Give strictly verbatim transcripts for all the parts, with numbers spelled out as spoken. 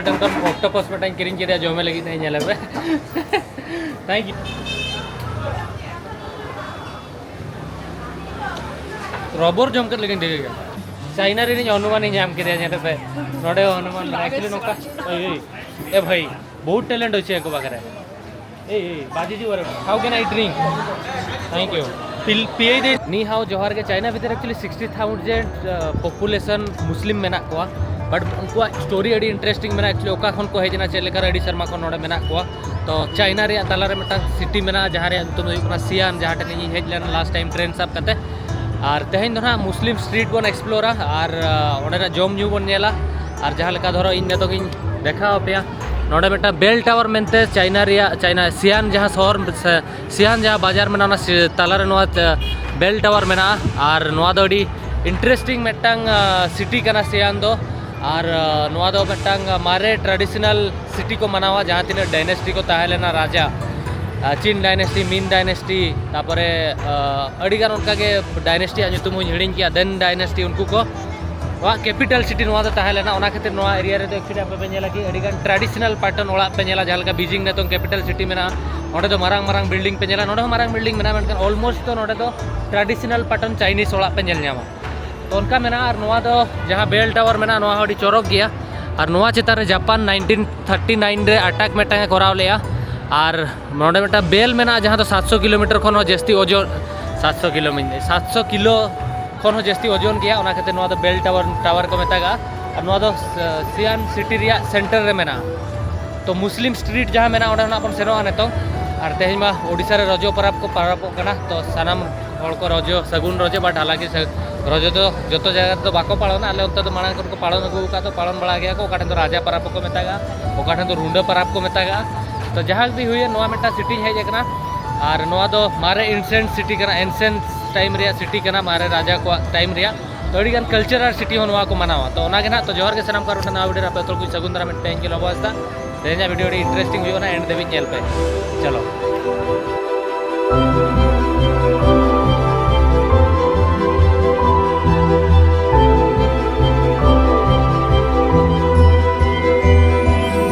ᱴᱟᱝᱠᱟ octopus ᱢᱤᱫᱴᱟᱝ ᱠᱤᱨᱤᱧ ᱠᱮᱫᱮᱭᱟ, ᱡᱚᱢᱮ ᱞᱟᱹᱜᱤᱫ᱾ ᱦᱮᱸ, ᱧᱮᱞᱮ ᱯᱮ᱾ Thank you. ᱨᱚᱵᱚᱨ ᱡᱚᱢ ᱠᱮᱫ ᱞᱮᱠᱟᱧ ᱴᱷᱤᱠᱟᱹ ᱠᱮᱫᱟ᱾ ᱪᱟᱭᱱᱟ ᱨᱤᱱᱤᱡ ᱦᱚᱱᱩᱢᱟᱱᱤᱧ ᱧᱟᱢ ᱠᱮᱫᱮᱭᱟ, ᱧᱮᱞᱮ ᱯᱮ᱾ ᱱᱚᱰᱮ ᱦᱚᱸ ᱦᱚᱱᱩᱢᱟᱱ ᱢᱮᱱᱟᱜᱼᱟ᱾ Actually ᱱᱚᱝᱠᱟ, ᱮᱭ, ᱮᱭ, ᱮ ᱵᱷᱟᱹᱭ, ᱵᱚᱦᱩᱛ talent ᱦᱚᱭ ᱪᱷᱮ ᱠᱚ ᱵᱟᱠᱷᱨᱟ᱾ ᱮᱭ, ᱮᱭ, ᱵᱟᱡᱤ ᱡᱤ ᱵᱟᱨᱮ, how can I drink? Thank you. ᱯᱤᱞ-, ᱯᱤᱭᱟᱹᱭ ᱫᱮ᱾ ᱱᱤ ᱦᱟᱣ, ᱡᱚᱦᱟᱨ ᱜᱮ᱾ ᱪᱟᱭᱱᱟ ᱵᱷᱤᱛᱤᱨ actually sixty thousand, ᱟ, population ᱢᱩᱥᱞᱤᱢ ᱢᱮᱱᱟᱜ ᱠᱚᱣᱟ, but ᱩᱱᱠᱩᱣᱟᱜ story ᱟᱹᱰᱤ interesting ᱢᱮᱱᱟᱜᱼᱟ᱾ Actually ᱚᱠᱟ ᱠᱷᱚᱱ ᱠᱚ ᱦᱮᱡ ᱮᱱᱟ, ᱪᱮᱫ ᱞᱮᱠᱟ ᱨᱮ ᱟᱹᱰᱤ ᱥᱮᱨᱢᱟ ᱠᱷᱚᱱ ᱱᱚᱰᱮ ᱢᱮᱱᱟᱜ ᱠᱚᱣᱟ᱾ ᱛᱚ ᱪᱟᱭᱱᱟ ᱨᱮᱭᱟᱜ ᱛᱟᱞᱟ ᱨᱮ ᱢᱤᱫᱴᱟᱝ city ᱢᱮᱱᱟᱜᱼᱟ, ᱡᱟᱦᱟᱸ ᱨᱮᱭᱟᱜ ᱧᱩᱛᱩᱢ ᱫᱚ ᱦᱩᱭᱩᱜ ᱠᱟᱱᱟ ᱥᱤᱭᱟᱱ, ᱡᱟᱦᱟᱸ ᱴᱷᱮᱱ ᱤᱧ ᱦᱮᱡ ᱞᱮᱱᱟ last time train ᱥᱟᱵ ᱠᱟᱛᱮ᱾ ᱟᱨ ᱛᱮᱦᱮᱧ ᱫᱚ ᱱᱟᱦᱟᱜ ᱢᱩᱥᱞᱤᱢ street ᱵᱚᱱ explore ᱟ ᱟᱨ, ᱟ, ᱚᱸᱰᱮᱱᱟᱜ ᱡᱚᱢ ᱧᱩ ᱵᱚᱱ ᱧᱮᱞᱟ᱾ ᱟᱨ ᱡᱟᱦᱟᱸ ᱞᱮᱠᱟ ᱫᱷᱚᱨᱚ ᱤᱧ ᱱᱤᱛᱚᱜ ᱤᱧ ᱫᱮᱠᱷᱟᱣ ᱟᱯᱮᱭᱟ, ᱱᱚᱰᱮ ᱢᱤᱫᱴᱟᱝ bell tower ᱢᱮᱱᱛᱮ ᱪᱟᱭᱱᱟ ᱨᱮᱭᱟᱜ, ᱪᱟᱭᱱᱟ ᱥᱤᱭᱟᱱ ᱡᱟᱦᱟᱸ ᱥᱚᱦᱚᱨ ᱥᱮ ᱥᱤᱭᱟᱱ ᱡᱟᱦᱟᱸ ᱵᱟᱡᱟᱨ ᱢᱮᱱᱟᱜᱼᱟ, ᱚᱱᱟ ᱥᱤ-, ᱛᱟᱞᱟᱨᱮ ᱱᱚᱣᱟ, ᱟ, bell tower ᱢᱮᱱᱟᱜᱼᱟ᱾ ᱟᱨ ᱱᱚᱣᱟ ᱫᱚ ᱟᱹᱰᱤ interesting ᱢᱤᱫᱴᱟᱝ, ᱟ, city ᱠᱟᱱᱟ ᱥᱤᱭᱟᱱ ᱫᱚ᱾ ᱟᱨ, ᱟ, ᱱᱚᱣᱟ ᱫᱚ ᱢᱤᱫᱴᱟᱝ ᱢᱟᱨᱮ traditional city ᱠᱚ ᱢᱟᱱᱟᱣᱟ, ᱡᱟᱦᱟᱸ ᱛᱤᱱᱟᱹᱜ dynasty ᱠᱚ ᱛᱟᱦᱮᱸ ᱞᱮᱱᱟ, ᱨᱟᱡᱟ, ᱟ, ᱪᱤᱱ dynasty, ᱢᱤᱱ dynasty, ᱛᱟᱯᱚᱨᱮ, ᱟ, ᱟᱹᱰᱤᱜᱟᱱ ᱚᱱᱠᱟᱜᱮ dynasty ᱟᱜ ᱧᱩᱛᱩᱢ ᱦᱚᱸᱧ ᱦᱤᱲᱤᱧ ᱠᱮᱜᱼᱟ, ᱫᱮᱱ dynasty, ᱩᱱᱠᱩ ᱠᱚ, ᱱᱚᱣᱟ capital city ᱱᱚᱣᱟ ᱫᱚ ᱛᱟᱦᱮᱸ ᱞᱮᱱᱟ᱾ ᱚᱱᱟ ᱠᱷᱟᱹᱛᱤᱨ ᱱᱚᱣᱟ area ᱨᱮᱫᱚ actually ᱟᱯᱮ ᱯᱮ ᱧᱮᱞᱟ ᱠᱤ ᱟᱹᱰᱤᱜᱟᱱ traditional pattern ᱚᱲᱟᱜ ᱯᱮ ᱧᱮᱞᱟ, ᱡᱟᱦᱟᱸ ᱞᱮᱠᱟ ᱵᱤᱡᱤᱝ ᱱᱤᱛᱚᱝ capital city ᱢᱮᱱᱟᱜᱼᱟ, ᱚᱸᱰᱮ ᱫᱚ ᱢᱟᱨᱟᱝ ᱢᱟᱨᱟᱝ building ᱯᱮ ᱧᱮᱞᱟ, ᱱᱚᱰᱮ ᱦᱚᱸ ᱢᱟᱨᱟᱝ building ᱢᱮᱱᱟᱜᱼᱟ, ᱢᱮᱱᱠᱷᱟᱱ almost ᱫᱚ ᱱᱚᱰᱮ ᱫᱚ traditional pattern Chinese ᱚᱲᱟᱜ ᱯᱮ ᱧᱮᱞ ᱧᱟᱢᱟ᱾ ᱛᱚ ᱚᱱᱠᱟ ᱢᱮᱱᱟᱜᱼᱟ᱾ ᱟᱨ ᱱᱚᱣᱟ ᱫᱚ ᱡᱟᱦᱟᱸ bell tower ᱢᱮᱱᱟᱜᱼᱟ, ᱱᱚᱣᱟ ᱦᱚᱸ ᱟᱹᱰᱤ ᱪᱚᱨᱚᱠ ᱜᱮᱭᱟ᱾ ᱟᱨ ᱱᱚᱣᱟ ᱪᱮᱛᱟᱱ ᱨᱮ ᱡᱟᱯᱟᱱ nineteen thirty nine ᱨᱮ attack ᱢᱤᱫᱴᱟᱝ ᱮ ᱠᱚᱨᱟᱣ ᱞᱮᱜᱼᱟ᱾ ᱟᱨ ᱱᱚᱰᱮ ᱢᱤᱫᱴᱟᱝ bell ᱢᱮᱱᱟᱜᱼᱟ, ᱡᱟᱦᱟᱸ ᱫᱚ ᱥᱟᱛᱥᱚ ᱠᱤᱞᱳᱢᱤᱴᱟᱨ ᱠᱷᱚᱱ ᱦᱚᱸ ᱡᱟᱹᱥᱛᱤ ᱳᱡᱚᱱ, ᱥᱟᱛᱥᱚ ᱠᱤᱞᱳ ᱢᱮᱱᱫᱟᱹᱧ, ᱥᱟᱛᱥᱚ ᱠᱤᱞᱳ ᱠᱷᱚᱱ ᱦᱚᱸ ᱡᱟᱹᱥᱛᱤ ᱳᱡᱚᱱ ᱜᱮᱭᱟ, ᱚᱱᱟ ᱠᱷᱟᱹᱛᱤᱨ ᱱᱚᱣᱟ ᱫᱚ bell tower, tower ᱠᱚ ᱢᱮᱛᱟᱜᱼᱟ᱾ ᱟᱨ ᱱᱚᱣᱟ ᱫᱚ, ᱥᱤᱭᱟᱱ city ᱨᱮᱭᱟᱜ center ᱨᱮ ᱢᱮᱱᱟᱜᱼᱟ᱾ ᱛᱚ ᱢᱩᱥᱞᱤᱢ street ᱡᱟᱦᱟᱸ ᱢᱮᱱᱟᱜᱼᱟ, ᱚᱸᱰᱮ ᱱᱟᱜ ᱵᱚᱱ ᱥᱮᱱᱚᱜᱼᱟ ᱱᱤᱛᱚᱝ᱾ ᱟᱨ ᱛᱮᱦᱮᱧ ᱢᱟ ᱳᱰᱤᱥᱟ ᱨᱮ ᱨᱚᱡᱚ ᱯᱚᱨᱚᱵᱽ ᱠᱚ ᱯᱚᱨᱚᱵᱚᱜ ᱠᱟᱱᱟ, ᱛᱚ ᱥᱟᱱᱟᱢ ᱦᱚᱲ ᱠᱚ ᱨᱚᱡᱚ, ᱥᱟᱹᱜᱩᱱ ᱨᱚᱡᱚ, but ᱦᱟᱞᱟᱝᱠᱤ ᱥᱟᱹ-, ᱨᱚᱡᱚ ᱫᱚ ᱡᱚᱛᱚ ᱡᱟᱭᱜᱟ ᱨᱮᱫᱚ ᱵᱟᱠᱚ ᱯᱟᱞᱚᱱᱟ᱾ ᱟᱞᱮ ᱚᱱᱛᱮ ᱫᱚ ᱢᱟᱲᱟᱝ ᱠᱷᱚᱱ ᱠᱚ ᱯᱟᱞᱚᱱ ᱟᱹᱜᱩ ᱟᱠᱟᱫ, ᱛᱚ ᱯᱟᱞᱚᱱ ᱵᱟᱲᱟ ᱜᱮᱭᱟ ᱠᱚ᱾ ᱚᱠᱟ ᱴᱷᱮᱱ ᱫᱚ ᱨᱟᱡᱟ ᱯᱚᱨᱚᱵᱽ ᱠᱚ ᱢᱮᱛᱟᱜᱼᱟ, ᱚᱠᱟ ᱴᱷᱮᱱ ᱫᱚ ᱨᱩᱰᱟᱹ ᱯᱚᱨᱚᱵᱽ ᱠᱚ ᱢᱮᱛᱟᱜᱼᱟ᱾ ᱛᱚ ᱡᱟᱦᱟᱸ ᱜᱮ ᱦᱩᱭᱮᱱ, ᱱᱚᱣᱟ ᱢᱤᱫᱴᱟᱝ city ᱤᱧ ᱦᱮᱡ ᱟᱠᱟᱱᱟ᱾ ᱟᱨ ᱱᱚᱣᱟ ᱫᱚ ᱢᱟᱨᱮ ancient city ᱠᱟᱱᱟ, ancient time ᱨᱮᱭᱟᱜ city ᱠᱟᱱᱟ, ᱢᱟᱨᱮ ᱨᱟᱡᱟ ᱠᱚᱣᱟᱜ time ᱨᱮᱭᱟᱜ᱾ ᱛᱚ ᱟᱹᱰᱤᱜᱟᱱ cultural city ᱦᱚᱸ ᱱᱚᱣᱟ ᱠᱚ ᱢᱟᱱᱟᱣᱟ᱾ ᱛᱚ ᱚᱱᱟ ᱜᱮ ᱱᱟᱦᱟᱜ᱾ ᱛᱚ ᱡᱚᱦᱟᱨ ᱜᱮ ᱥᱟᱱᱟᱢ ᱠᱚ, ᱟᱨ ᱢᱤᱫᱴᱟᱝ ᱱᱟᱣᱟ video ᱨᱮ ᱟᱯᱮ ᱡᱚᱛᱚ ᱠᱚ ᱥᱟᱹᱜᱩᱱ ᱫᱟᱨᱟᱢ᱾ ᱢᱤᱫᱴᱮᱱ ᱤᱧ ᱜᱮ ᱞᱚᱵᱚ ᱦᱟᱸᱥᱫᱟ᱾ ᱛᱮᱦᱮᱧᱟᱜ video ᱟᱹᱰᱤ interesting ᱦᱩᱭᱩᱜᱼᱟ, end ᱫᱷᱟᱹᱵᱤᱡ ᱧᱮᱞ ᱯᱮ᱾ ᱪᱚᱞᱚ᱾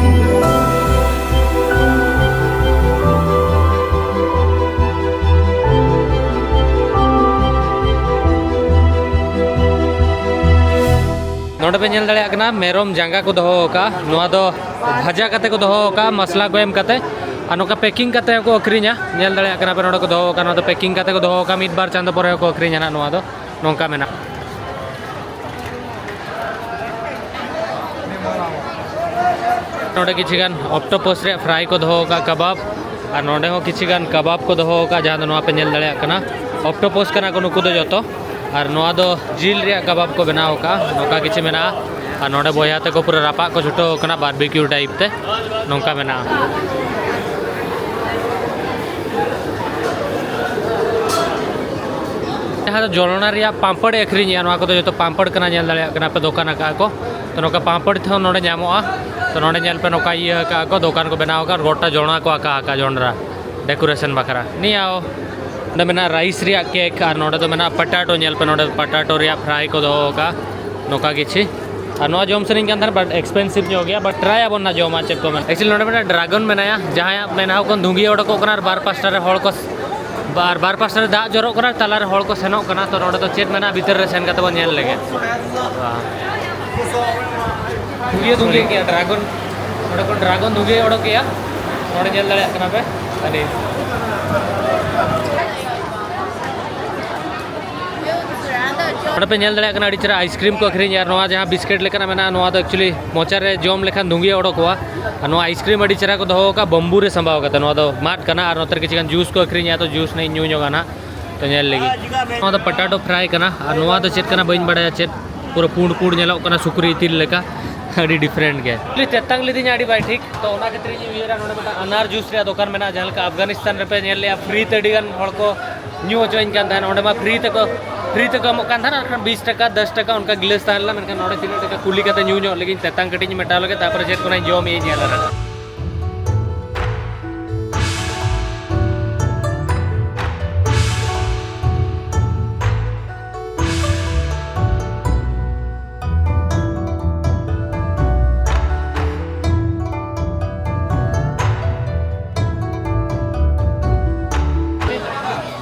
ᱱᱚᱰᱮ ᱯᱮ ᱧᱮᱞ ᱫᱟᱲᱮᱭᱟᱜ ᱠᱟᱱᱟ, ᱢᱮᱨᱚᱢ ᱡᱟᱸᱜᱟ ᱠᱚ ᱫᱚᱦᱚ ᱟᱠᱟᱫᱼᱟ᱾ ᱱᱚᱣᱟ ᱫᱚ ᱵᱷᱟᱡᱟ ᱠᱟᱛᱮ ᱠᱚ ᱫᱚᱦᱚ ᱟᱠᱟᱫᱼᱟ, ᱢᱚᱥᱞᱟ ᱠᱚ ᱮᱢ ᱠᱟᱛᱮ, ᱟᱨ ᱱᱚᱝᱠᱟ ᱯᱮᱠᱤᱝ ᱠᱟᱛᱮ ᱦᱚᱸᱠᱚ ᱟᱹᱠᱷᱨᱤᱧᱟ᱾ ᱧᱮᱞ ᱫᱟᱲᱮᱭᱟᱜ ᱠᱟᱱᱟ ᱯᱮ, ᱱᱚᱰᱮ ᱠᱚ ᱫᱚᱦᱚ ᱟᱠᱟᱫᱼᱟ, ᱱᱚᱣᱟ ᱫᱚ ᱯᱮᱠᱤᱝ ᱠᱟᱛᱮ ᱠᱚ ᱫᱚᱦᱚ ᱟᱠᱟᱫᱼᱟ, ᱢᱤᱫ ᱵᱟᱨ ᱪᱟᱸᱫᱚ ᱯᱚᱨᱮ ᱦᱚᱸᱠᱚ ᱟᱹᱠᱷᱨᱤᱧᱟ ᱱᱟᱦᱟᱜ ᱱᱚᱣᱟ ᱫᱚ᱾ ᱱᱚᱝᱠᱟ ᱢᱮᱱᱟᱜᱼᱟ᱾ ᱱᱚᱰᱮ ᱠᱤᱪᱷᱤ ᱜᱟᱱ ᱚᱠᱴᱳᱯᱟᱥ ᱨᱮᱭᱟᱜ ᱯᱷᱨᱟᱭ ᱠᱚ ᱫᱚᱦᱚ ᱟᱠᱟᱫᱼᱟ, ᱠᱟᱵᱟᱵ, ᱟᱨ ᱱᱚᱰᱮ ᱦᱚᱸ ᱠᱤᱪᱷᱤ ᱜᱟᱱ ᱠᱟᱵᱟᱵ ᱠᱚ ᱫᱚᱦᱚ ᱟᱠᱟᱫᱼᱟ, ᱡᱟᱦᱟᱸ ᱫᱚ ᱱᱚᱣᱟ ᱯᱮ ᱧᱮᱞ ᱫᱟᱲᱮᱭᱟᱜ ᱠᱟᱱᱟ, ᱚᱠᱴᱳᱯᱟᱥ ᱠᱟᱱᱟ ᱠᱚ ᱱᱩᱠᱩ ᱫᱚ ᱡᱚᱛᱚ᱾ ᱟᱨ ᱱᱚᱣᱟ ᱫᱚ ᱡᱤᱞ ᱨᱮᱭᱟᱜ ᱠᱟᱵᱟᱵ ᱠᱚ ᱵᱮᱱᱟᱣ ᱟᱠᱟᱫᱼᱟ, ᱱᱚᱝᱠᱟ ᱠᱤᱪᱷᱤ ᱢᱮᱱᱟᱜᱼᱟ᱾ ᱟᱨ ᱱᱚᱰᱮ ᱵᱚᱭᱦᱟ ᱛᱟᱠᱚ ᱯᱩᱨᱟᱹ ᱨᱟᱯᱟᱜ ᱠᱚ ᱪᱷᱩᱴᱟᱹᱣ ᱟᱠᱟᱱᱟ, ᱵᱟᱨᱵᱤᱠᱤᱭᱩ ᱴᱟᱭᱤᱯ ᱛᱮ ᱱᱚᱝᱠᱟ ᱢᱮᱱᱟᱜᱼᱟ᱾ ᱡᱟᱦᱟᱸ ᱫᱚ ᱡᱚᱞᱚᱱᱟ ᱨᱮᱭᱟᱜ ᱯᱟᱢᱯᱚᱲ ᱮ ᱟᱹᱠᱷᱨᱤᱧᱮᱜᱼᱟ, ᱱᱚᱣᱟ ᱠᱚᱫᱚ ᱡᱚᱛᱚ ᱯᱟᱢᱯᱚᱲ ᱠᱟᱱᱟ, ᱧᱮᱞ ᱫᱟᱲᱮᱭᱟᱜ ᱠᱟᱱᱟ ᱯᱮ, ᱫᱚᱠᱟᱱ ᱟᱠᱟᱫᱼᱟ ᱠᱚ᱾ ᱛᱚ ᱱᱚᱝᱠᱟ ᱯᱟᱢᱯᱚᱲ ᱛᱮᱦᱚᱸ ᱱᱚᱰᱮ ᱧᱟᱢᱚᱜᱼᱟ᱾ ᱛᱚ ᱱᱚᱰᱮ ᱧᱮᱞ ᱯᱮ, ᱱᱚᱝᱠᱟ ᱤᱭᱟᱹ ᱟᱠᱟᱫᱼᱟ ᱠᱚ, ᱫᱚᱠᱟᱱ ᱠᱚ ᱵᱮᱱᱟᱣ ᱟᱠᱟᱫ, ᱜᱚᱴᱟ ᱡᱚᱱᱟ ᱠᱚ ᱟᱠᱟ ᱟᱠᱟ ᱡᱚᱱᱰᱨᱟ ᱰᱮᱠᱳᱨᱮᱥᱚᱱ ᱵᱟᱠᱷᱨᱟ᱾ ᱱᱤᱭᱟᱹ ᱱᱚᱰᱮ ᱢᱮᱱᱟᱜᱼᱟ ᱨᱟᱭᱤᱥ ᱨᱮᱭᱟᱜ ᱠᱮᱠ, ᱟᱨ ᱱᱚᱰᱮ ᱫᱚ ᱢᱮᱱᱟᱜᱼᱟ ᱯᱚᱴᱮᱴᱳ᱾ ᱧᱮᱞ ᱯᱮ, ᱱᱚᱰᱮ ᱯᱚᱴᱮᱴᱳ ᱨᱮᱭᱟᱜ ᱯᱷᱨᱟᱭ ᱠᱚ ᱫᱚᱦᱚ ᱟᱠᱟᱫᱼᱟ, ᱱᱚᱝᱠᱟ ᱠᱤᱪᱷᱤ᱾ ᱟᱨ ᱱᱚᱣᱟ ᱡᱚᱢ ᱥᱟᱱᱟᱧ ᱠᱟᱱ ᱛᱟᱦᱮᱱᱟ, but expensive ᱧᱚᱜ ᱜᱮᱭᱟ, but try ᱟᱵᱚᱱ ᱱᱟ ᱡᱚᱢᱟ ᱪᱮᱫ ᱠᱚ ᱢᱮᱱᱟ᱾ Actually ᱱᱚᱰᱮ ᱢᱤᱫᱴᱟᱝ ᱰᱨᱟᱜᱚᱱ ᱢᱮᱱᱟᱭᱟ, ᱡᱟᱦᱟᱸᱭᱟᱜ ᱢᱮᱫᱦᱟ ᱠᱷᱚᱱ ᱫᱷᱩᱸᱜᱤ ᱚᱰᱚᱠᱚᱜ ᱠᱟᱱᱟ, ᱟᱨ ᱵᱟᱨ ᱯᱟᱥᱴᱟ ᱨᱮ ᱦᱚᱲ ᱠᱚ, ᱟᱨ ᱵᱟᱨ ᱯᱟᱥᱴᱟ ᱨᱮ ᱫᱟᱜ ᱡᱚᱨᱚᱜ ᱠᱟᱱᱟ, ᱛᱟᱞᱟᱨᱮ ᱦᱚᱲ ᱠᱚ ᱥᱮᱱᱚᱜ ᱠᱟᱱᱟ᱾ ᱛᱚ ᱱᱚᱰᱮ ᱫᱚ ᱪᱮᱫ ᱢᱮᱱᱟᱜᱼᱟ ᱵᱷᱤᱛᱟᱹᱨ ᱨᱮ ᱥᱮᱱ ᱠᱟᱛᱮ ᱵᱚᱱ ᱧᱮᱞ ᱞᱮᱜᱮ᱾ ᱫᱷᱩᱸᱜᱤᱭᱟᱹ ᱫᱷᱩᱸᱜᱤᱭᱟᱹ ᱠᱮᱜᱼᱟ ᱰᱨᱟᱜᱚᱱ, ᱱᱚᱰᱮ ᱠᱷᱚᱱ ᱰᱨᱟᱜᱚᱱ ᱫᱷᱩᱸᱜᱤᱭᱟᱹ ᱚᱰᱚᱠ ᱠᱮᱜᱼᱟ, ᱱᱚᱰᱮ ᱧᱮᱞ ᱫᱟᱲᱮᱭᱟᱜ ᱠᱟᱱᱟ ᱯᱮ᱾ ᱟᱹᱰᱤ ᱱᱚᱰᱮ ᱯᱮ ᱧᱮᱞ ᱫᱟᱲᱮᱭᱟᱜ ᱠᱟᱱᱟ, ᱟᱹᱰᱤ ᱪᱮᱦᱨᱟ ᱟᱭᱤᱥᱠᱨᱤᱢ ᱠᱚ ᱟᱹᱠᱷᱨᱤᱧᱟ᱾ ᱟᱨ ᱱᱚᱣᱟ ᱡᱟᱦᱟᱸ ᱵᱤᱥᱠᱮᱴ ᱞᱮᱠᱟᱱᱟᱜ ᱢᱮᱱᱟᱜᱼᱟ, ᱱᱚᱣᱟ ᱫᱚ actually ᱢᱚᱪᱟ ᱨᱮ ᱡᱚᱢ ᱞᱮᱠᱷᱟᱱ ᱫᱷᱩᱸᱜᱤᱭᱟᱹ ᱚᱰᱚᱠᱚᱜᱼᱟ᱾ ᱟᱨ ᱱᱚᱣᱟ ᱟᱭᱤᱥᱠᱨᱤᱢ ᱟᱹᱰᱤ ᱪᱮᱦᱨᱟ ᱠᱚ ᱫᱚᱦᱚ ᱟᱠᱟᱫᱼᱟ, ᱵᱟᱢᱵᱩ ᱨᱮ ᱥᱟᱸᱵᱟᱣ ᱠᱟᱛᱮ᱾ ᱱᱚᱣᱟ ᱫᱚ ᱢᱟᱫ ᱠᱟᱱᱟ, ᱟᱨ ᱱᱚᱛᱮ ᱨᱮ ᱠᱤᱪᱷᱩ ᱜᱟᱱ ᱡᱩᱥ ᱠᱚ ᱟᱹᱠᱷᱨᱤᱧᱟ, ᱛᱚ ᱡᱩᱥ ᱱᱟᱜ ᱤᱧ ᱧᱩ ᱧᱚᱜᱟ ᱱᱟᱦᱟᱜ, ᱛᱚ ᱧᱮᱞ ᱞᱮᱜᱮ᱾ ᱱᱚᱣᱟ ᱫᱚ ᱯᱚᱴᱮᱴᱳ ᱯᱷᱨᱟᱭ ᱠᱟᱱᱟ, ᱟᱨ ᱱᱚᱣᱟ ᱫᱚ ᱪᱮᱫ ᱠᱟᱱᱟ ᱵᱟᱹᱧ ᱵᱟᱲᱟᱭᱟ, ᱪᱮᱫ ᱯᱩᱨᱟᱹ ᱯᱩᱸᱰ ᱯᱩᱸᱰ ᱧᱮᱞᱚᱜ ᱠᱟᱱᱟ, ᱥᱩᱠᱨᱤ ᱤᱛᱤᱞ ᱞᱮᱠᱟ, ᱟᱹᱰᱤ ᱰᱤᱯᱷᱟᱨᱮᱱᱴ ᱜᱮ᱾ ᱛᱮᱛᱟᱝ ᱞᱤᱫᱤᱧᱟ ᱟᱹᱰᱤ ᱵᱟᱭ ᱴᱷᱤᱠ, ᱛᱚ ᱚᱱᱟ ᱠᱷᱟᱹᱛᱤᱨ ᱤᱧ ᱩᱭᱦᱟᱹᱨᱟ ᱱᱚᱰᱮ ᱢᱤᱫᱴᱟᱝ ᱟᱱᱟᱨ ᱡᱩᱥ ᱨᱮᱭᱟᱜ ᱫᱚᱠᱟᱱ ᱢᱮᱱᱟᱜᱼᱟ, ᱡᱟᱦᱟᱸ ᱞᱮᱠᱟ ᱟᱯᱷᱜᱟᱱᱤᱥᱛᱟᱱ ᱨᱮᱯᱮ ᱧᱮᱞ ᱞᱮᱜᱼᱟ, ᱯᱷᱨᱤ ᱛᱮ ᱟᱹᱰᱤ ᱜᱟᱱ ᱦᱚᱲ ᱠᱚ ᱧᱩ ᱦᱚᱪᱚᱧ ᱠᱟᱱ ᱛᱟᱦᱮᱱᱟ᱾ ᱚᱸᱰᱮ ᱢᱟ ᱯᱷᱨᱤ ᱛᱮᱠᱚ, ᱯᱷᱨᱤ ᱛᱮᱠᱚ ᱮᱢᱚᱜ ᱠᱟᱱ ᱛᱟᱦᱮᱱᱟ, ᱟᱨ ᱠᱷᱟᱱ ᱵᱤᱥ ᱴᱟᱠᱟ, ᱫᱚᱥ ᱴᱟᱠᱟ ᱚᱱᱠᱟ ᱜᱤᱞᱟᱹᱥ ᱛᱟᱦᱮᱸ ᱞᱮᱱᱟ, ᱢᱮᱱᱠᱷᱟᱱ ᱱᱚᱰᱮ ᱛᱤᱱᱟᱹᱜ ᱴᱟᱠᱟ ᱠᱩᱞᱤ ᱠᱟᱛᱮ ᱧᱩ ᱧᱚᱜ ᱞᱟᱹᱜᱤᱫ ᱛᱮᱛᱟᱝ ᱠᱟᱹᱴᱤᱡ ᱤᱧ ᱢᱮᱴᱟᱣ ᱞᱮᱜᱮ, ᱛᱟᱨᱯᱚᱨᱮ ᱪᱮᱫ ᱠᱚ ᱱᱟᱜ ᱤᱧ ᱡᱚᱢ ᱤᱧ ᱧᱮᱞᱟ ᱱᱟᱜ᱾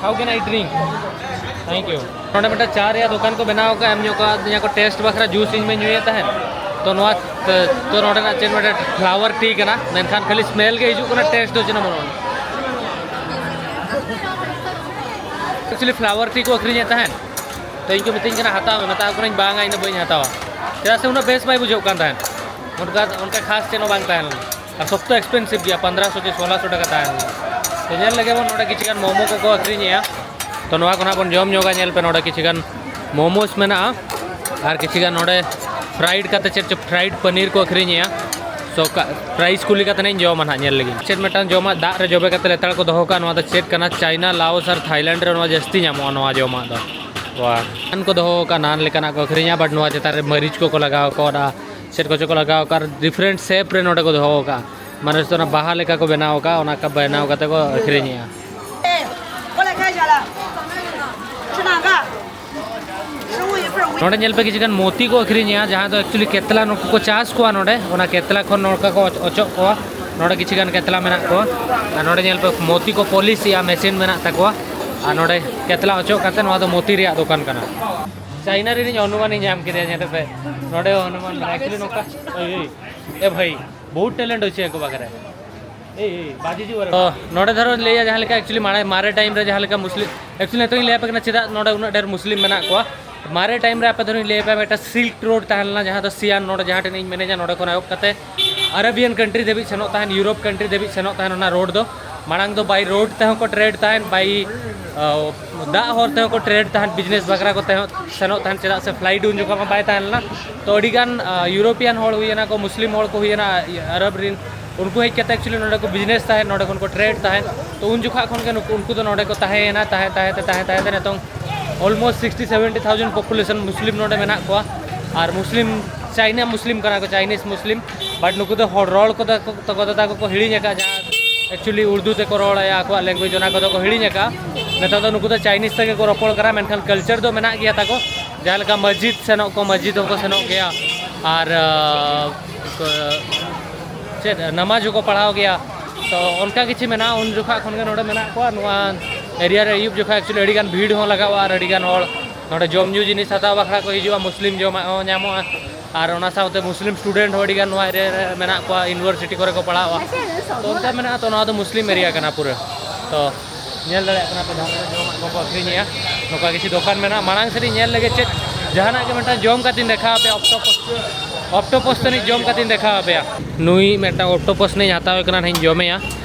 How can I drink? Thank you. ᱱᱚᱰᱮ ᱢᱤᱫᱴᱟᱝ ᱪᱟ ᱨᱮᱭᱟᱜ ᱫᱚᱠᱟᱱ ᱠᱚ ᱵᱮᱱᱟᱣ ᱟᱠᱟᱫᱼᱟ, ᱮᱢ ᱧᱚᱜ ᱠᱟᱜ ᱫᱤᱧᱟ ᱠᱚ ᱴᱮᱥᱴ ᱵᱟᱠᱷᱨᱟ, ᱡᱩᱥ ᱤᱧ ᱢᱟ ᱧᱩᱭᱮᱫ ᱛᱟᱦᱮᱸᱫ᱾ ᱛᱚ ᱱᱚᱣᱟ, ᱛᱚ ᱱᱚᱰᱮᱱᱟᱜ ᱪᱮᱫ ᱢᱤᱫᱴᱮᱱ ᱯᱷᱞᱟᱣᱟᱨ ᱴᱤ ᱠᱟᱱᱟ, ᱢᱮᱱᱠᱷᱟᱱ ᱠᱷᱟᱹᱞᱤ ᱥᱢᱮᱞ ᱜᱮ ᱦᱤᱡᱩᱜ ᱠᱟᱱᱟ, ᱴᱮᱥᱴ ᱫᱚ ᱪᱮᱫ ᱦᱚᱸ ᱵᱟᱹᱱᱩᱜᱼᱟ᱾ ᱮᱠᱪᱩᱭᱮᱞᱤ ᱯᱷᱞᱟᱣᱟᱨ ᱴᱤ ᱠᱚ ᱟᱹᱠᱷᱨᱤᱧᱮᱫ ᱛᱟᱦᱮᱸᱫ, ᱛᱚ ᱤᱧ ᱠᱚ ᱢᱤᱛᱟᱹᱧ ᱠᱟᱱᱟ ᱦᱟᱛᱟᱣ ᱢᱮ, ᱢᱮᱛᱟ ᱠᱚ ᱠᱟᱹᱱᱟᱹᱧ ᱵᱟᱝᱟ, ᱤᱧ ᱫᱚ ᱵᱟᱹᱧ ᱦᱟᱛᱟᱣᱟ, ᱪᱮᱫᱟᱜ ᱥᱮ ᱩᱱᱟᱹᱜ ᱵᱮᱥ ᱵᱟᱭ ᱵᱩᱡᱷᱟᱹᱜ ᱠᱟᱱ ᱛᱟᱦᱮᱸᱫ᱾ ᱚᱱᱠᱟ, ᱚᱱᱠᱟ ᱠᱷᱟᱥ ᱪᱮᱫ ᱦᱚᱸ ᱵᱟᱝ ᱛᱟᱦᱮᱸ ᱞᱮᱱᱟ᱾ ᱟᱨ ᱥᱚᱠᱛᱚ ᱮᱠᱥᱯᱮᱱᱥᱤᱵᱷ ᱜᱮᱭᱟ, ᱯᱚᱱᱫᱽᱨᱚᱥᱚ ᱪᱮ ᱥᱳᱞᱟᱥᱚ ᱴᱟᱠᱟ ᱛᱟᱦᱮᱸ ᱞᱮᱱᱟ᱾ ᱛᱚ ᱧᱮᱞ ᱞᱮᱜᱮ ᱵᱚᱱ ᱱᱚᱰᱮ ᱠᱤᱪᱷᱩ ᱜᱟᱱ ᱢᱳᱢᱳ ᱠᱚᱠᱚ ᱟᱹᱠᱷᱨᱤᱧᱮᱜᱼᱟ᱾ ᱛᱚ ᱱᱚᱣᱟ ᱠᱚ ᱱᱟᱜ ᱵᱚᱱ ᱡᱚᱢ ᱧᱚᱜᱟ, ᱧᱮᱞ ᱯᱮ ᱱᱚᱰᱮ ᱠᱤᱪᱷᱩ ᱜᱟᱱ ᱢᱳᱢᱳᱥ ᱢᱮᱱᱟᱜᱼᱟ᱾ ᱟᱨ ᱠᱤᱪᱷᱩ ᱜᱟᱱ ᱱᱚᱰᱮ ᱯᱷᱨᱟᱭᱤᱰ ᱠᱟᱛᱮ ᱪᱮᱫ ᱪᱚ ᱯᱷᱨᱟᱭᱤᱰ ᱯᱟᱱᱤᱨ ᱠᱚ ᱟᱹᱠᱷᱨᱤᱧᱮᱜᱼᱟ᱾ ᱥᱚ ᱯᱨᱟᱭᱤᱥ ᱠᱩᱞᱤ ᱠᱟᱛᱮ ᱤᱧ ᱡᱚᱢᱟ ᱱᱟᱦᱟᱜ, ᱧᱮᱞ ᱞᱟᱹᱜᱤᱫ ᱪᱮᱫ ᱢᱤᱫᱴᱟᱝ ᱡᱚᱢᱟᱜ ᱫᱟᱜ ᱨᱮ ᱡᱚᱵᱮ ᱠᱟᱛᱮ ᱞᱮᱛᱟᱲ ᱠᱚ ᱫᱚᱦᱚ ᱠᱟᱜᱼᱟ᱾ ᱱᱚᱣᱟ ᱫᱚ ᱪᱮᱫ ᱠᱟᱱᱟ? ᱪᱟᱭᱱᱟ, ᱞᱟᱣᱳᱥ ᱟᱨ ᱛᱷᱟᱭᱞᱮᱱᱰ ᱨᱮ ᱱᱚᱣᱟ ᱡᱟᱹᱥᱛᱤ ᱧᱟᱢᱚᱜᱼᱟ, ᱱᱚᱣᱟ ᱡᱚᱢᱟᱜ ᱫᱚ᱾ ᱱᱟᱱ ᱠᱚ ᱫᱚᱦᱚ ᱟᱠᱟᱫᱼᱟ, ᱱᱟᱱ ᱞᱮᱠᱟᱱᱟᱜ ᱠᱚ ᱟᱹᱠᱷᱨᱤᱧᱟ, but ᱱᱚᱣᱟ ᱪᱮᱛᱟᱱ ᱨᱮ ᱢᱟᱹᱨᱤᱪ ᱠᱚᱠᱚ ᱞᱟᱜᱟᱣ ᱠᱟᱣᱫᱟ, ᱪᱮᱫ ᱠᱚᱪᱚ ᱠᱚ ᱞᱟᱜᱟᱣ ᱟᱠᱟᱫᱼᱟ, ᱟᱨ ᱰᱤᱯᱷᱟᱨᱮᱱᱴ ᱥᱮᱯ ᱨᱮ ᱱᱚᱰᱮ ᱠᱚ ᱫᱚᱦᱚ ᱟᱠᱟᱫᱼᱟ᱾ ᱢᱟᱱᱮ ᱚᱱᱟ ᱵᱟᱦᱟ ᱞᱮᱠᱟ ᱠᱚ ᱵᱮᱱᱟᱣ ᱟᱠᱟᱫᱼᱟ, ᱚᱱᱟ ᱠᱚ ᱵᱮᱱᱟᱣ ᱠᱟᱛᱮ ᱠᱚ ᱟᱹᱠᱷᱨᱤᱧᱮᱜᱼᱟ᱾ ᱱᱚᱰᱮ ᱧᱮᱞ ᱯᱮ, ᱠᱤᱪᱷᱩ ᱜᱟᱱ ᱢᱳᱛᱤ ᱠᱚ ᱟᱹᱠᱷᱨᱤᱧᱮᱜᱼᱟ, ᱡᱟᱦᱟᱸ ᱫᱚ ᱮᱠᱪᱩᱭᱮᱞᱤ ᱠᱮᱛᱞᱟ ᱱᱩᱠᱩ ᱠᱚ ᱪᱟᱥ ᱠᱚᱣᱟ ᱱᱚᱰᱮ, ᱚᱱᱟ ᱠᱮᱛᱞᱟ ᱠᱷᱚᱱ ᱱᱚᱝᱠᱟ ᱠᱚ ᱚᱪᱚᱜ ᱠᱚᱣᱟ᱾ ᱱᱚᱰᱮ ᱠᱤᱪᱷᱩ ᱜᱟᱱ ᱠᱮᱛᱞᱟ ᱢᱮᱱᱟᱜ ᱠᱚᱣᱟ, ᱟᱨ ᱱᱚᱰᱮ ᱧᱮᱞ ᱯᱮ ᱢᱳᱛᱤ ᱠᱚ ᱯᱚᱞᱤᱥ ᱮᱜᱼᱟ, ᱢᱮᱥᱤᱱ ᱢᱮᱱᱟᱜ ᱛᱟᱠᱚᱣᱟ, ᱟᱨ ᱱᱚᱰᱮ ᱠᱮᱛᱞᱟ ᱚᱪᱚᱜ ᱠᱟᱛᱮ ᱱᱚᱣᱟ ᱫᱚ ᱢᱳᱛᱤ ᱨᱮᱭᱟᱜ ᱫᱚᱠᱟᱱ ᱠᱟᱱᱟ᱾ ᱪᱟᱭᱱᱟ ᱨᱤᱱᱤᱡ ᱦᱚᱱᱩᱢᱟᱱ ᱤᱧ ᱧᱟᱢ ᱠᱮᱫᱮᱭᱟ, ᱧᱮᱞ ᱯᱮ, ᱱᱚᱰᱮ ᱦᱚᱸ ᱦᱚᱱᱩᱢᱟᱱ ᱢᱮᱱᱟᱭᱟ᱾ ᱮᱠᱪᱩᱭᱮᱞᱤ ᱱᱚᱝᱠᱟ, ᱳᱭ, ᱳᱭ, ᱮ ᱵᱷᱟᱹᱭ, ᱵᱚᱦᱩᱛ ᱴᱮᱞᱮᱱᱴ ᱦᱚᱭᱪᱷᱮ ᱮᱠᱚ ᱵᱟᱠᱷᱨᱟ᱾ ᱛᱚ ᱱᱚᱰᱮ ᱫᱷᱚᱨᱚ ᱞᱟᱹᱭᱟ ᱡᱟᱦᱟᱸ ᱞᱮᱠᱟ ᱮᱠᱪᱩᱭᱮᱞᱤ ᱢᱟᱨᱮ, ᱢᱟᱨᱮ ᱴᱟᱭᱤᱢ ᱨᱮ ᱡᱟᱦᱟᱸ ᱞᱮᱠᱟ ᱢᱩᱥᱞᱤᱢ, ᱮᱠᱪᱩᱭᱮᱞᱤ ᱱᱤᱛᱚᱜ ᱤᱧ ᱞᱟᱹᱭ ᱟᱯᱮ ᱠᱟᱱᱟ ᱪᱮᱫᱟᱜ ᱱᱚᱰᱮ ᱩᱱᱟᱹᱜ ᱰᱷᱮᱨ ᱢᱩᱥᱞᱤᱢ ᱢᱮᱱᱟᱜ ᱠᱚᱣᱟ᱾ ᱢᱟᱨᱮ ᱴᱟᱭᱤᱢ ᱨᱮ ᱟᱯᱮ ᱫᱷᱚᱨᱚᱧ ᱞᱟᱹᱭ ᱟᱯᱮᱭᱟ, ᱢᱤᱫᱴᱟᱝ ᱥᱤᱞᱠ ᱨᱳᱰ ᱛᱟᱦᱮᱸ ᱞᱮᱱᱟ, ᱡᱟᱦᱟᱸ ᱫᱚ ᱥᱤᱭᱟᱱ, ᱱᱚᱰᱮ ᱡᱟᱦᱟᱸ ᱴᱷᱮᱱ ᱤᱧ ᱢᱮᱱᱮᱧᱟ, ᱱᱚᱰᱮ ᱠᱷᱚᱱ ᱮᱦᱚᱵ ᱠᱟᱛᱮ ᱟᱨᱟᱵᱤᱭᱟᱱ ᱠᱟᱱᱴᱨᱤ ᱫᱷᱟᱹᱵᱤᱡ ᱥᱮᱱᱚᱜ ᱛᱟᱦᱮᱱ, ᱤᱭᱩᱨᱳᱯ ᱠᱟᱱᱴᱨᱤ ᱫᱷᱟᱹᱵᱤᱡ ᱥᱮᱱᱚᱜ ᱛᱟᱦᱮᱱ ᱚᱱᱟ ᱨᱳᱰ ᱫᱚ᱾ ᱢᱟᱲᱟᱝ ᱫᱚ ᱵᱟᱭ ᱨᱳᱰ ᱛᱮᱦᱚᱸ ᱠᱚ ᱴᱨᱮᱰ ᱛᱟᱦᱮᱱ, ᱵᱟᱭ, ᱟ, ᱫᱟᱜ ᱦᱚᱨ ᱛᱮᱦᱚᱸ ᱠᱚ ᱴᱨᱮᱰ ᱛᱟᱦᱮᱱ, ᱵᱤᱡᱽᱱᱮᱥ ᱵᱟᱠᱷᱨᱟ ᱠᱚ ᱛᱮᱦᱚᱸ ᱥᱮᱱᱚᱜ ᱛᱟᱦᱮᱱ, ᱪᱮᱫᱟᱜ ᱥᱮ ᱯᱷᱞᱟᱭᱤᱴ ᱩᱱ ᱡᱚᱠᱷᱚᱱ ᱢᱟ ᱵᱟᱭ ᱛᱟᱦᱮᱸ ᱞᱮᱱᱟ᱾ ᱛᱚ ᱟᱹᱰᱤᱜᱟᱱ, ᱟ, ᱤᱭᱩᱨᱳᱯᱤᱭᱟᱱ ᱦᱚᱲ ᱦᱩᱭᱮᱱᱟ ᱠᱚ, ᱢᱩᱥᱞᱤᱢ ᱦᱚᱲ ᱠᱚ ᱦᱩᱭᱮᱱᱟ, ᱟᱨᱟᱵ ᱨᱤᱱ, ᱩᱱᱠᱩ ᱦᱮᱡ ᱠᱟᱛᱮ ᱮᱠᱪᱩᱭᱮᱞᱤ ᱱᱚᱰᱮ ᱠᱚ ᱵᱤᱡᱽᱱᱮᱥ ᱛᱟᱦᱮᱸᱫ, ᱱᱚᱰᱮ ᱠᱷᱚᱱ ᱠᱚ ᱴᱨᱮᱰ ᱛᱟᱦᱮᱸᱫ᱾ ᱛᱚ ᱩᱱ ᱡᱚᱠᱷᱚᱱ ᱠᱷᱚᱱ ᱜᱮ ᱱᱩᱠᱩ, ᱩᱱᱠᱩ ᱫᱚ ᱱᱚᱰᱮ ᱠᱚ ᱛᱟᱦᱮᱸᱭᱮᱱᱟ, ᱛᱟᱦᱮᱸ, ᱛᱟᱦᱮᱸ ᱛᱮ, ᱛᱟᱦᱮᱸ, ᱛᱟᱦᱮᱸ ᱛᱮ ᱱᱤᱛᱚᱝ almost sixty seventy thousand population ᱢᱩᱥᱞᱤᱢ ᱱᱚᱰᱮ ᱢᱮᱱᱟᱜ ᱠᱚᱣᱟ᱾ ᱟᱨ ᱢᱩᱥᱞᱤᱢ, ᱪᱟᱭᱱᱟ ᱢᱩᱥᱞᱤᱢ ᱠᱟᱱᱟ ᱠᱚ, ᱪᱟᱭᱱᱤᱡᱽ ᱢᱩᱥᱞᱤᱢ, but ᱱᱩᱠᱩ ᱫᱚ ᱦᱚᱲ, ᱨᱚᱲ ᱠᱚᱫᱚ ᱠᱚ, ᱛᱟᱠᱚ ᱫᱚ ᱛᱟᱠᱚ ᱠᱚ ᱦᱤᱲᱤᱧ ᱟᱠᱟᱫᱼᱟ, ᱡᱟᱦᱟᱸ ᱮᱠᱪᱩᱭᱮᱞᱤ ᱩᱨᱫᱩ ᱛᱮᱠᱚ ᱨᱚᱲᱟ, ᱟᱠᱚᱣᱟᱜ ᱞᱮᱝᱜᱩᱭᱮᱡᱽ, ᱚᱱᱟ ᱠᱚᱫᱚ ᱠᱚ ᱦᱤᱲᱤᱧ ᱟᱠᱟᱫᱼᱟ᱾ ᱱᱮᱛᱟᱨ ᱫᱚ ᱱᱩᱠᱩ ᱫᱚ ᱪᱟᱭᱱᱤᱡᱽ ᱛᱮᱜᱮ ᱠᱚ ᱨᱚᱯᱚᱲ ᱠᱟᱱᱟ, ᱢᱮᱱᱠᱷᱟᱱ ᱠᱟᱞᱪᱟᱨ ᱫᱚ ᱢᱮᱱᱟᱜ ᱜᱮᱭᱟ ᱛᱟᱠᱚ᱾ ᱡᱟᱦᱟᱸ ᱞᱮᱠᱟ ᱢᱚᱥᱡᱤᱫ ᱥᱮᱱᱚᱜ ᱠᱚ, ᱢᱚᱥᱡᱤᱫ ᱦᱚᱸᱠᱚ ᱥᱮᱱᱚᱜ ᱜᱮᱭᱟ, ᱟᱨ, ᱟᱸ, ᱠᱚ, ᱪᱮᱫ, ᱱᱟᱢᱟᱡᱽ ᱦᱚᱸᱠᱚ ᱯᱟᱲᱦᱟᱣ ᱜᱮᱭᱟ᱾ ᱛᱚ ᱚᱱᱠᱟ ᱠᱤᱪᱷᱩ ᱢᱮᱱᱟᱜᱼᱟ, ᱩᱱ ᱡᱚᱠᱷᱚᱱ ᱠᱷᱚᱱ ᱜᱮ ᱱᱚᱰᱮ ᱢᱮᱱᱟᱜ ᱠᱚᱣᱟ᱾ ᱱᱚᱣᱟ ᱮᱨᱤᱭᱟ ᱨᱮ ᱟᱹᱭᱩᱵ ᱡᱚᱠᱷᱟᱡ ᱮᱠᱪᱩᱭᱮᱞᱤ ᱟᱹᱰᱤ ᱜᱟᱱ ᱵᱷᱤᱲ ᱦᱚᱸ ᱞᱟᱜᱟᱜᱼᱟ ᱟᱨ ᱟᱹᱰᱤ ᱜᱟᱱ ᱦᱚᱲ ᱱᱚᱰᱮ ᱡᱚᱢ ᱧᱩ ᱡᱤᱱᱤᱥ ᱦᱟᱛᱟᱣ ᱵᱟᱠᱷᱨᱟ ᱠᱚ ᱦᱤᱡᱩᱜᱼᱟ, ᱢᱩᱥᱞᱤᱢ ᱡᱚᱢᱟᱜ ᱦᱚᱸ ᱧᱟᱢᱚᱜᱼᱟ᱾ ᱟᱨ ᱚᱱᱟ ᱥᱟᱶᱛᱮ ᱢᱩᱥᱞᱤᱢ ᱥᱴᱩᱰᱮᱱᱴ ᱦᱚᱸ ᱟᱹᱰᱤ ᱜᱟᱱ ᱱᱚᱣᱟ ᱮᱨᱤᱭᱟ ᱨᱮ ᱢᱮᱱᱟᱜ ᱠᱚᱣᱟ, ᱤᱭᱩᱱᱤᱵᱷᱟᱨᱥᱤᱴᱤ ᱠᱚᱨᱮ ᱠᱚ ᱯᱟᱲᱦᱟᱜᱼᱟ᱾ ᱛᱚ ᱚᱱᱠᱟ ᱢᱮᱱᱟᱜᱼᱟ, ᱛᱚ ᱱᱚᱣᱟ ᱫᱚ ᱢᱩᱥᱞᱤᱢ ᱮᱨᱤᱭᱟ ᱠᱟᱱᱟ ᱯᱩᱨᱟᱹ᱾ ᱛᱚ ᱧᱮᱞ ᱫᱟᱲᱮᱭᱟᱜ ᱠᱟᱱᱟ ᱯᱮ ᱡᱟᱦᱟᱸ ᱠᱚᱨᱮ ᱡᱚᱢᱟᱜ ᱠᱚᱠᱚ ᱟᱹᱠᱷᱨᱤᱧᱮᱜᱼᱟ, ᱱᱚᱝᱠᱟ ᱠᱤᱪᱷᱩ ᱫᱚᱠᱟᱱ ᱢᱮᱱᱟᱜᱼᱟ᱾ ᱢᱟᱲᱟᱝ ᱥᱮᱫ ᱤᱧ ᱧᱮᱞ ᱞᱮᱜᱮ ᱪᱮᱫ ᱡᱟᱦᱟᱱᱟᱜ ᱜᱮ ᱢᱤᱫᱴᱟᱝ ᱡᱚᱢ ᱠᱟᱛᱮᱧ ᱫᱮᱠᱷᱟᱣ ᱟᱯᱮᱭᱟ, ᱚᱠᱴᱳᱯᱟᱥ, ᱚᱠᱴᱳᱯᱟᱥ ᱛᱟᱹᱱᱤᱡ ᱡᱚᱢ ᱠᱟᱛᱮᱧ ᱫᱮᱠᱷᱟᱣ ᱟᱯᱮᱭᱟ᱾ ᱱᱩᱭ ᱢᱤᱫᱴᱟᱝ ᱚᱠᱴᱳᱯᱟᱥ ᱛᱟᱹᱱᱤᱡ ᱦᱟᱛᱟᱣ ᱠᱟᱱᱟ, ᱱᱟᱦᱟᱜ ᱤᱧ ᱡᱚᱢᱮᱭᱟ᱾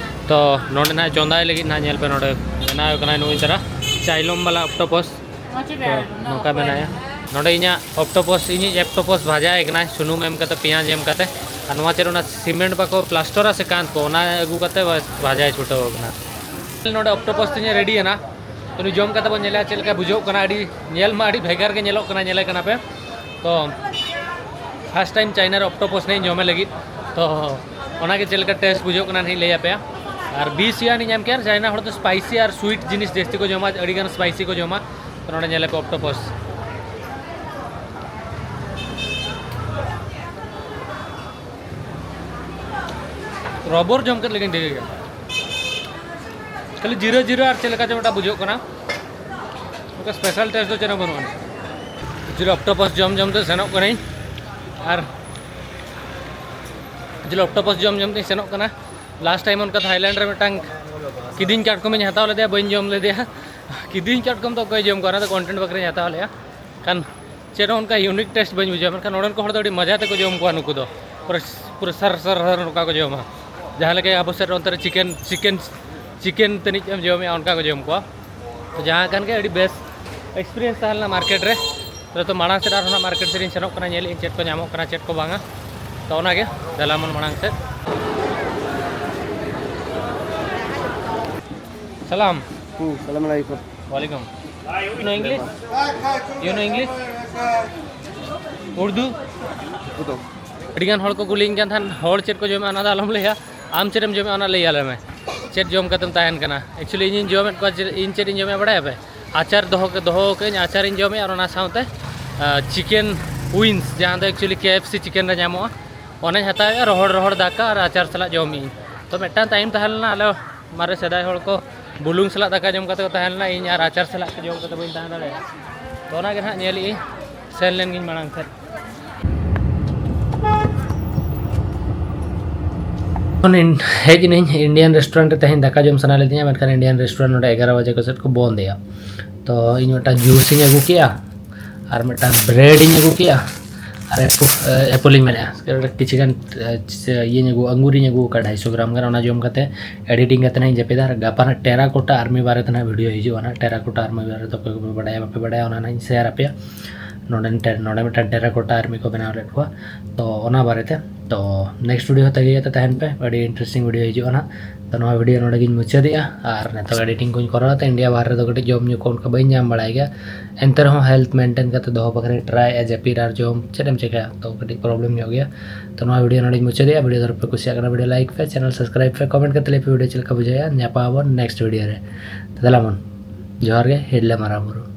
ᱛᱚ ᱱᱚᱰᱮ ᱱᱟᱦᱟᱜ ᱪᱚᱸᱫᱟᱭ ᱞᱟᱹᱜᱤᱫ ᱱᱟᱦᱟᱜ ᱧᱮᱞ ᱯᱮ, ᱱᱚᱰᱮ ᱵᱮᱱᱟᱣ ᱠᱟᱱᱟᱭ ᱱᱩᱭ ᱛᱟᱨᱟ ᱪᱟᱭᱞᱚᱢ ᱵᱟᱞᱟ ᱚᱠᱴᱳᱯᱟᱥ᱾ ᱛᱚ ᱱᱚᱝᱠᱟ ᱵᱮᱱᱟᱭᱟ᱾ ᱱᱚᱰᱮ ᱤᱧᱟᱹᱜ ᱚᱠᱴᱳᱯᱟᱥ, ᱤᱧᱤᱡ ᱚᱠᱴᱳᱯᱟᱥ ᱵᱷᱟᱡᱟᱭ ᱠᱟᱱᱟᱭ ᱥᱩᱱᱩᱢ ᱮᱢ ᱠᱟᱛᱮ, ᱯᱮᱸᱭᱟᱡᱽ ᱮᱢ ᱠᱟᱛᱮ᱾ ᱟᱨ ᱱᱚᱣᱟ ᱪᱮᱫ ᱚᱱᱟ ᱥᱤᱢᱮᱱᱴ ᱵᱟᱠᱚ ᱯᱞᱟᱥᱴᱟᱨᱟ ᱥᱮ ᱠᱟᱸᱛ ᱠᱚ, ᱚᱱᱟ ᱟᱹᱜᱩ ᱠᱟᱛᱮ ᱵᱷᱟᱡᱟᱭ ᱪᱷᱩᱴᱟᱹᱣ ᱠᱟᱱᱟ᱾ ᱱᱚᱰᱮ ᱚᱠᱴᱳᱯᱟᱥ ᱛᱤᱧ ᱨᱮᱰᱤ ᱮᱱᱟ᱾ ᱛᱚ ᱱᱩᱭ ᱡᱚᱢ ᱠᱟᱛᱮ ᱵᱚᱱ ᱧᱮᱞᱟ ᱪᱮᱫ ᱞᱮᱠᱟ ᱵᱩᱡᱷᱟᱹᱜ ᱠᱟᱱᱟ᱾ ᱟᱹᱰᱤ ᱧᱮᱞ ᱢᱟ ᱟᱹᱰᱤ ᱵᱷᱮᱜᱟᱨ ᱜᱮ ᱧᱮᱞᱚᱜ ᱠᱟᱱᱟ, ᱧᱮᱞᱮ ᱠᱟᱱᱟ ᱯᱮ᱾ ᱛᱚ ᱯᱷᱟᱥᱴ ᱴᱟᱭᱤᱢ ᱪᱟᱭᱱᱟ ᱨᱮ ᱚᱠᱴᱳᱯᱟᱥ ᱱᱟᱦᱟᱜ ᱤᱧ ᱡᱚᱢᱮ ᱞᱟᱹᱜᱤᱫ᱾ ᱛᱚ ᱚᱱᱟᱜᱮ ᱪᱮᱫ ᱞᱮᱠᱟ ᱴᱮᱥᱴ ᱵᱩᱡᱷᱟᱹᱜ ᱠᱟᱱᱟ ᱱᱟᱦᱟᱜ ᱤᱧ ᱞᱟᱹᱭ ᱟᱯᱮᱭᱟ᱾ ᱟᱨ ᱵᱤᱥ ᱭᱟᱱ ᱤᱧ ᱮᱢ ᱠᱮᱭᱟ᱾ ᱟᱨ ᱪᱟᱭᱱᱟ ᱦᱚᱲ ᱫᱚ ᱥᱯᱟᱭᱥᱤ ᱟᱨ ᱥᱩᱭᱤᱴ ᱡᱤᱱᱤᱥ ᱡᱟᱹᱥᱛᱤ ᱠᱚ ᱡᱚᱢᱟ, ᱟᱹᱰᱤ ᱜᱟᱱ ᱥᱯᱟᱭᱥᱤ ᱠᱚ ᱡᱚᱢᱟ᱾ ᱛᱚ ᱱᱚᱰᱮ ᱧᱮᱞ ᱟᱯᱮ ᱚᱠᱴᱳᱯᱟᱥ᱾ ᱨᱚᱵᱚᱨ ᱡᱚᱢ ᱠᱮᱫ ᱞᱮᱠᱟᱧ ᱴᱷᱤᱠᱟᱹ ᱠᱮᱫᱟ᱾ ᱠᱷᱟᱹᱞᱤ ᱡᱤᱨᱟᱹ ᱡᱤᱨᱟᱹ ᱟᱨ ᱪᱮᱫ ᱞᱮᱠᱟ ᱪᱚ ᱢᱤᱫᱴᱟᱝ ᱵᱩᱡᱷᱟᱹᱜ ᱠᱟᱱᱟ᱾ ᱚᱱᱠᱟ ᱥᱯᱮᱥᱟᱞ ᱴᱮᱥᱴ ᱫᱚ ᱪᱮᱫ ᱦᱚᱸ ᱵᱟᱹᱱᱩᱜᱼᱟ᱾ ᱮᱠᱪᱩᱭᱮᱞᱤ ᱚᱠᱴᱳᱯᱟᱥ ᱡᱚᱢ ᱡᱚᱢ ᱛᱮ ᱥᱮᱱᱚᱜ ᱠᱟᱹᱱᱟᱹᱧ᱾ ᱟᱨ ᱮᱠᱪᱩᱭᱮᱞᱤ ᱚᱠᱴᱳᱯᱟᱥ ᱡᱚᱢ ᱡᱚᱢ ᱛᱮᱧ ᱥᱮᱱᱚᱜ ᱠᱟᱱᱟ᱾ ᱞᱟᱥᱴ ᱴᱟᱭᱤᱢ ᱚᱱᱠᱟ ᱛᱷᱟᱭᱞᱮᱱᱰ ᱨᱮ ᱢᱤᱫᱴᱟᱝ ᱠᱤᱫᱤᱧ ᱠᱟᱴᱠᱚᱢᱤᱧ ᱦᱟᱛᱟᱣ ᱞᱮᱫᱮᱭᱟ, ᱵᱟᱹᱧ ᱡᱚᱢ ᱞᱮᱫᱮᱭᱟ᱾ ᱠᱤᱫᱤᱧ ᱠᱟᱴᱠᱚᱢ ᱫᱚ ᱚᱠᱚᱭ ᱡᱚᱢ ᱠᱚᱣᱟ, ᱚᱱᱟ ᱫᱚ ᱠᱚᱱᱴᱮᱱᱴ ᱵᱟᱠᱷᱨᱟᱧ ᱦᱟᱛᱟᱣ ᱞᱮᱫᱼᱟ᱾ ᱠᱷᱟᱱ ᱪᱮᱫ ᱦᱚᱸ ᱚᱱᱠᱟ ᱤᱭᱩᱱᱤᱠ ᱴᱮᱥᱴ ᱵᱟᱹᱧ ᱵᱩᱡᱷᱟᱹᱣᱟ᱾ ᱢᱮᱱᱠᱷᱟᱱ ᱱᱚᱰᱮᱱ ᱠᱚ ᱦᱚᱲ ᱫᱚ ᱟᱹᱰᱤ ᱢᱚᱡᱟ ᱛᱮᱠᱚ ᱡᱚᱢ ᱠᱚᱣᱟ ᱱᱩᱠᱩ ᱫᱚ᱾ ᱯᱩᱨᱟᱹ, ᱯᱩᱨᱟᱹ ᱥᱟᱨ ᱥᱟᱨ ᱥᱟᱨ ᱱᱚᱝᱠᱟ ᱠᱚ ᱡᱚᱢᱟ᱾ ᱡᱟᱦᱟᱸ ᱞᱮᱠᱟ ᱟᱵᱚ ᱥᱮᱫ ᱚᱱᱛᱮ ᱨᱮ ᱪᱤᱠᱮᱱ, ᱪᱤᱠᱮᱱ, ᱪᱤᱠᱮᱱ ᱛᱟᱹᱱᱤᱡ ᱮᱢ ᱡᱚᱢᱮᱜᱼᱟ, ᱚᱱᱠᱟ ᱠᱚ ᱡᱚᱢ ᱠᱚᱣᱟ᱾ ᱛᱚ ᱡᱟᱦᱟᱸ ᱠᱟᱱ ᱜᱮ ᱟᱹᱰᱤ ᱵᱮᱥ ᱮᱠᱥᱯᱤᱨᱤᱭᱮᱱᱥ ᱛᱟᱦᱮᱸ ᱞᱮᱱᱟ ᱢᱟᱨᱠᱮᱴ ᱨᱮ᱾ ᱛᱚ ᱢᱟᱲᱟᱝ ᱥᱮᱫ ᱟᱨᱦᱚᱸ ᱱᱟᱜ ᱢᱟᱨᱠᱮᱴ ᱥᱮᱫ ᱤᱧ ᱥᱮᱱᱚᱜ ᱠᱟᱱᱟ, ᱧᱮᱞᱮᱫ ᱟᱹᱧ ᱪᱮᱫ ᱠᱚ ᱧᱟᱢᱚᱜ ᱠᱟᱱᱟ, ᱪᱮᱫ ᱠᱚ ᱵᱟᱝᱟ᱾ ᱛᱚ ᱚᱱᱟᱜᱮ ᱫᱮᱞᱟ ᱵᱚᱱ ᱢᱟᱲᱟᱝ ᱥᱮᱫ᱾ ᱥᱟᱞᱟᱢ᱾ ᱦᱩᱸ, ᱥᱟᱞᱟᱢ ᱟᱞᱟᱭᱠᱩᱢ᱾ ᱣᱟᱞᱟᱭᱠᱩᱢ᱾ You know English? You know English? Urdu? Urdu. ᱟᱹᱰᱤᱜᱟᱱ ᱦᱚᱲ ᱠᱚ ᱠᱩᱞᱤᱧ ᱠᱟᱱ ᱛᱟᱦᱮᱸᱫ, ᱦᱚᱲ ᱪᱮᱫ ᱠᱚ ᱡᱚᱢᱟ, ᱚᱱᱟ ᱫᱚ ᱟᱞᱚᱢ ᱞᱟᱹᱭᱟ᱾ ᱟᱢ ᱪᱮᱫ ᱮᱢ ᱡᱚᱢᱟ, ᱚᱱᱟ ᱞᱟᱹᱭ ᱟᱞᱮ ᱢᱮ᱾ ᱪᱮᱫ ᱡᱚᱢ ᱠᱟᱛᱮᱢ ᱛᱟᱦᱮᱱ ᱠᱟᱱᱟ? Actually, ᱤᱧᱤᱧ ᱡᱚᱢᱮᱫ ᱠᱚᱣᱟ, ᱪᱮᱫ, ᱤᱧ ᱪᱮᱫ ᱤᱧ ᱡᱚᱢᱮᱫᱼᱟ ᱵᱟᱲᱟᱭᱟᱯᱮ? ᱟᱪᱟᱨ ᱫᱚᱦᱚ, ᱫᱚᱦᱚ ᱠᱟᱜ ᱟᱹᱧ, ᱟᱪᱟᱨᱤᱧ ᱡᱚᱢᱮᱫᱼᱟ, ᱟᱨ ᱚᱱᱟ ᱥᱟᱶᱛᱮ, ᱟ, chicken wings, ᱡᱟᱦᱟᱸ ᱫᱚ actually K F C chicken ᱨᱮ ᱧᱟᱢᱚᱜᱼᱟ, ᱚᱱᱟᱧ ᱦᱟᱛᱟᱣᱮᱫᱼᱟ, ᱨᱚᱦᱚᱲ ᱨᱚᱦᱚᱲ ᱫᱟᱠᱟ ᱟᱨ ᱟᱪᱟᱨ ᱥᱟᱞᱟᱜ ᱡᱚᱢᱮᱫᱼᱟᱹᱧ᱾ ᱛᱚ ᱢᱤᱫᱴᱟᱝ ᱴᱟᱭᱤᱢ ᱛᱟᱦᱮᱸ ᱞᱮᱱᱟ, ᱟᱞᱮ ᱢᱟᱨᱮ ᱥᱮᱫᱟᱭ ᱦᱚᱲ ᱠᱚ ᱵᱩᱞᱩᱝ ᱥᱟᱞᱟᱜ ᱫᱟᱠᱟ ᱡᱚᱢ ᱠᱟᱛᱮ ᱠᱚ ᱛᱟᱦᱮᱸ ᱞᱮᱱᱟ, ᱤᱧ ᱟᱨ ᱟᱪᱟᱨ ᱥᱟᱞᱟᱜ ᱡᱚᱢ ᱠᱟᱛᱮ ᱵᱟᱹᱧ ᱛᱟᱦᱮᱸ ᱫᱟᱲᱮᱭᱟᱜᱼᱟ᱾ ᱛᱚ ᱚᱱᱟ ᱜᱮ ᱱᱟᱦᱟᱜ ᱧᱮᱞᱮᱜ ᱟᱹᱧ, ᱥᱮᱱ ᱞᱮᱱ ᱜᱤᱧ ᱢᱟᱲᱟᱝ ᱥᱮᱫ᱾ ᱦᱮᱡ ᱮᱱᱟᱹᱧ ᱤᱱᱰᱤᱭᱟᱱ ᱨᱮᱥᱴᱩᱨᱮᱱᱴ ᱨᱮ, ᱛᱮᱦᱮᱧ ᱫᱟᱠᱟ ᱡᱚᱢ ᱥᱟᱱᱟ ᱞᱤᱫᱤᱧᱟ, ᱢᱮᱱᱠᱷᱟᱱ ᱤᱱᱰᱤᱭᱟᱱ ᱨᱮᱥᱴᱩᱨᱮᱱᱴ ᱱᱚᱰᱮ ᱮᱜᱟᱨᱚ ᱵᱟᱡᱮ ᱠᱚ ᱥᱮᱫ ᱠᱚ ᱵᱚᱱᱫᱮᱜᱼᱟ᱾ ᱛᱚ ᱤᱧ ᱢᱤᱫᱴᱟᱝ ᱡᱩᱥ ᱤᱧ ᱟᱹᱜᱩ ᱠᱮᱜᱼᱟ ᱟᱨ ᱢᱤᱫᱴᱟᱝ ᱵᱨᱮᱰ ᱤᱧ ᱟᱹᱜᱩ ᱠᱮᱜᱼᱟ ᱟᱨ ᱮᱯᱚᱞ ᱤᱧ ᱢᱮᱱᱮᱜᱼᱟ, ᱠᱤᱪᱷᱩ ᱜᱟᱱ ᱤᱭᱟᱹᱧ ᱟᱹᱜᱩ, ᱟᱝᱜᱩᱨᱤᱧ ᱟᱹᱜᱩ ᱠᱟᱜᱼᱟ ᱰᱷᱟᱭᱥᱚ ᱜᱨᱟᱢ ᱜᱟᱱ᱾ ᱚᱱᱟ ᱡᱚᱢ ᱠᱟᱛᱮ ᱮᱰᱤᱴᱤᱝ ᱠᱟᱛᱮ ᱱᱟᱜ ᱤᱧ ᱡᱟᱹᱯᱤᱫᱟ᱾ ᱟᱨ ᱜᱟᱯᱟ ᱱᱟᱜ ᱴᱮᱨᱟᱠᱳᱴᱟ ᱟᱨᱢᱤ ᱵᱟᱨᱮ ᱛᱮ ᱱᱟᱜ ᱵᱷᱤᱰᱤᱭᱳ ᱦᱤᱡᱩᱜᱼᱟ᱾ ᱱᱟᱜ ᱴᱮᱨᱟᱠᱳᱴᱟ ᱟᱨᱢᱤ ᱵᱟᱨᱮ ᱛᱮ ᱚᱠᱚᱭ ᱠᱚᱯᱮ ᱵᱟᱰᱟᱭᱟ ᱵᱟᱯᱮ ᱵᱟᱰᱟᱭᱟ, ᱚᱱᱟ ᱱᱟᱜ ᱤᱧ ᱥᱮᱭᱟᱨ ᱟᱯᱮᱭᱟ᱾ ᱱᱚᱰᱮ ᱱᱚᱰᱮ ᱢᱤᱫᱴᱟᱝ ᱴᱮᱨᱟᱠᱳᱴᱟ ᱟᱨᱢᱤ ᱠᱚ ᱵᱮᱱᱟᱣ ᱞᱮᱫ ᱠᱚᱣᱟ, ᱛᱚ ᱚᱱᱟ ᱵᱟᱨᱮᱛᱮ᱾ ᱛᱚ ᱱᱮᱠᱥᱴ ᱵᱷᱤᱰᱤᱭᱳ ᱛᱟᱹᱜᱤ ᱠᱟᱛᱮ ᱛᱟᱦᱮᱱ ᱯᱮ, ᱟᱹᱰᱤ ᱤᱱᱴᱟᱨᱮᱥᱴᱤᱝ ᱵᱷᱤᱰᱤᱭᱳ ᱦᱤᱡᱩᱜᱼᱟ ᱱᱟᱜ᱾ ᱛᱚ ᱱᱚᱣᱟ ᱵᱷᱤᱰᱤᱭᱳ ᱱᱚᱰᱮ ᱜᱤᱧ ᱢᱩᱪᱟᱹᱫᱮᱜᱼᱟ᱾ ᱟᱨ ᱱᱤᱛᱚᱜ ᱮᱰᱤᱴᱤᱝ ᱠᱚᱧ ᱠᱚᱨᱟᱣᱟ, ᱛᱚ ᱤᱱᱰᱤᱭᱟ ᱵᱟᱦᱨᱮ ᱨᱮᱫᱚ ᱠᱟᱹᱴᱤᱡ ᱡᱚᱢ ᱧᱩ ᱠᱚ ᱚᱱᱠᱟ ᱵᱟᱹᱧ ᱧᱟᱢ ᱵᱟᱲᱟᱭ ᱜᱮᱭᱟ, ᱮᱱᱛᱮ ᱨᱮᱦᱚᱸ ᱦᱮᱞᱛᱷ ᱢᱮᱱᱴᱮᱱ ᱠᱟᱛᱮ ᱫᱚᱦᱚ ᱵᱟᱠᱷᱨᱟᱧ ᱴᱨᱟᱭᱮᱜᱼᱟ᱾ ᱡᱟᱹᱯᱤᱫ ᱟᱨ ᱡᱚᱢ ᱪᱮᱫ ᱮᱢ ᱪᱮᱠᱟᱭᱟ, ᱛᱚ ᱠᱟᱹᱴᱤᱡ ᱯᱨᱚᱵᱞᱮᱢ ᱧᱚᱜ ᱜᱮᱭᱟ᱾ ᱛᱚ ᱱᱚᱣᱟ ᱵᱷᱤᱰᱤᱭᱳ ᱱᱚᱰᱮᱧ ᱢᱩᱪᱟᱹᱫᱮᱜᱼᱟ᱾ ᱵᱷᱤᱰᱤᱭᱳ ᱫᱚ ᱯᱮ ᱠᱩᱥᱤᱭᱟᱜ ᱠᱟᱱᱟ, ᱵᱷᱤᱰᱤᱭᱳ ᱞᱟᱭᱤᱠ ᱯᱮ, ᱪᱮᱱᱮᱞ ᱥᱟᱵᱥᱠᱨᱟᱭᱤᱵ ᱯᱮ, ᱠᱚᱢᱮᱱᱴ ᱠᱟᱛᱮ ᱞᱟᱹᱭ ᱯᱮ ᱵᱷᱤᱰᱤᱭᱳ ᱪᱮᱫ ᱞᱮᱠᱟ ᱵᱩᱡᱷᱟᱹᱜᱼᱟ᱾ ᱧᱟᱯᱟᱢ ᱟᱵᱚᱱ ᱱᱮᱠᱥᱴ ᱵᱷᱤᱰᱤᱭᱳ ᱨᱮ᱾ ᱛᱟᱦᱞᱮ ᱢᱚᱱ ᱡᱚᱦᱟᱨ ᱜᱮ, ᱦᱤᱨᱞᱟᱹ ᱢᱟᱨᱟᱝ ᱵᱩᱨᱩ᱾